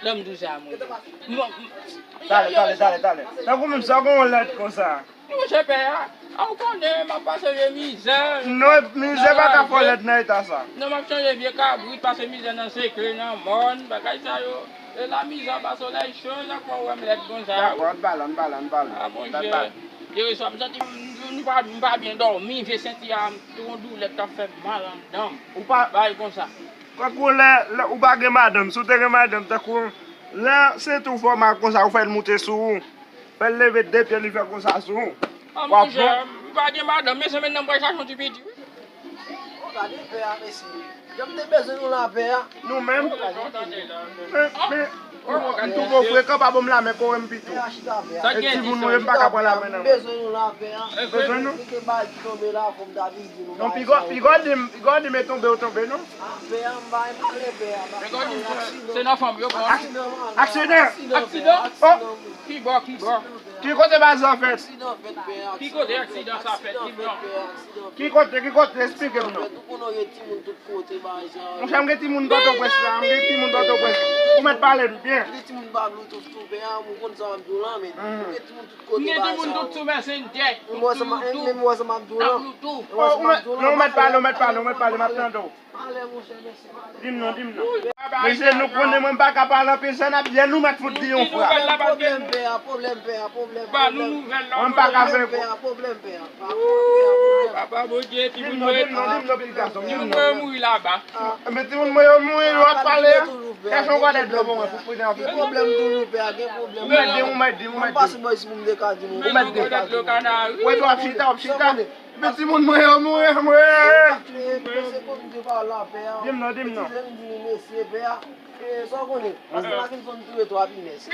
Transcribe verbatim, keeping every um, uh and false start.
Tanm di w sa, monchè. Talè, talè, talè, talè. Tankou menm sa w gen yon lèd konsa. Monchè pè a, a ou konnen m ap pase vye mizè. Non, mizè pa ka fè w lèd nan eta sa. Non, m ap chanje vye kabrit, pase mizè nan Sekle, nan Mòn, bagay sa yo. E la mizè anba solèy cho, sa k fè w wè m lèd konsa. Dakò, ann pale, ann pale, ann pale. A, monchè, yereswa m santi m, m, m pa, m pa byen dòmi, vye senti a, m tou yon doulè k ap fè m mal anndan m. Ou pa bagay konsa. Tankou lè, lè ou pa gen madanm, si w te gen madanm, tankou lè senti w fè w mal konsa, ou fè l moute sou ou. Fè l leve de pye, li fè konsa sou ou. A, w ap monchè, m pa gen madanm, men se menm nan m pral chache yon ti piti, wi. O, gade pè a, mesye. Jan m te bezwen nou la, pè a. Nou menm? Men, men, m twò frekan, pa ban m lamen, kore m pito. Pè a, chita, pè a. E timoun mwen, m pa ka pran lamen nan men. Bezwen nou la, pè a. Bezwen nou? Gen bagay ki tonbe la, fò m ta vin di nou. Non, piga, piga di m, piga di m e tonbe ou tonbe, non? A, pè a, m pa, m pa ale, pè a. Se nan fanm yo pran. Aksidan! Aksidan! O! Ki bò, ki bò? Ki kote baz la fèt? Ki kote aksidan sa fèt? Di m non. Ki kote, ki kote? Esplike m non. Monchè, m gen timoun Pòtoprens la, m gen timoun Pòtoprens. Ou mèt pale m byen. M gen timoun tout sou Mèsendjè, tout, tout, tout. Nan Bluetooth. O, ou mèt, non, ou mèt pale, ou mèt pale, ou mèt pale, m ap tande w. Di m non, di m non. Mesye, nou konnen mwen m pa ka pale anpil, sa n ap byen nou mèt fout di yon fra. Pwoblèm, pè a, pwoblèm, pè a, pwoblèm. Ba nou nouvèl la. Mwen m pa ka fè. Pè a, pwoblèm, pè a. Papa Bondye, timoun mwen. Di m non, di m non, pitit gason, di m non. Timoun mwen mouri laba. Men timoun mwen yo mouri, w ap pale. Chèche yon gòdè dlo pou mwen, pou pridan anpil. Gen pwoblèm toujou, pè a, gen pwoblèm. Ou mèt di, ou mèt di, ou mèt di. Mwen pase bò isi pou m te ka di nou. Ou mèt di. Ou mèt di. Ou mèt di. Ou mèt di. Men timoun mwen yo mouri, mwen. Di m non, di m non. Sa w konnen, paske la vin fè m touye twa pinèz.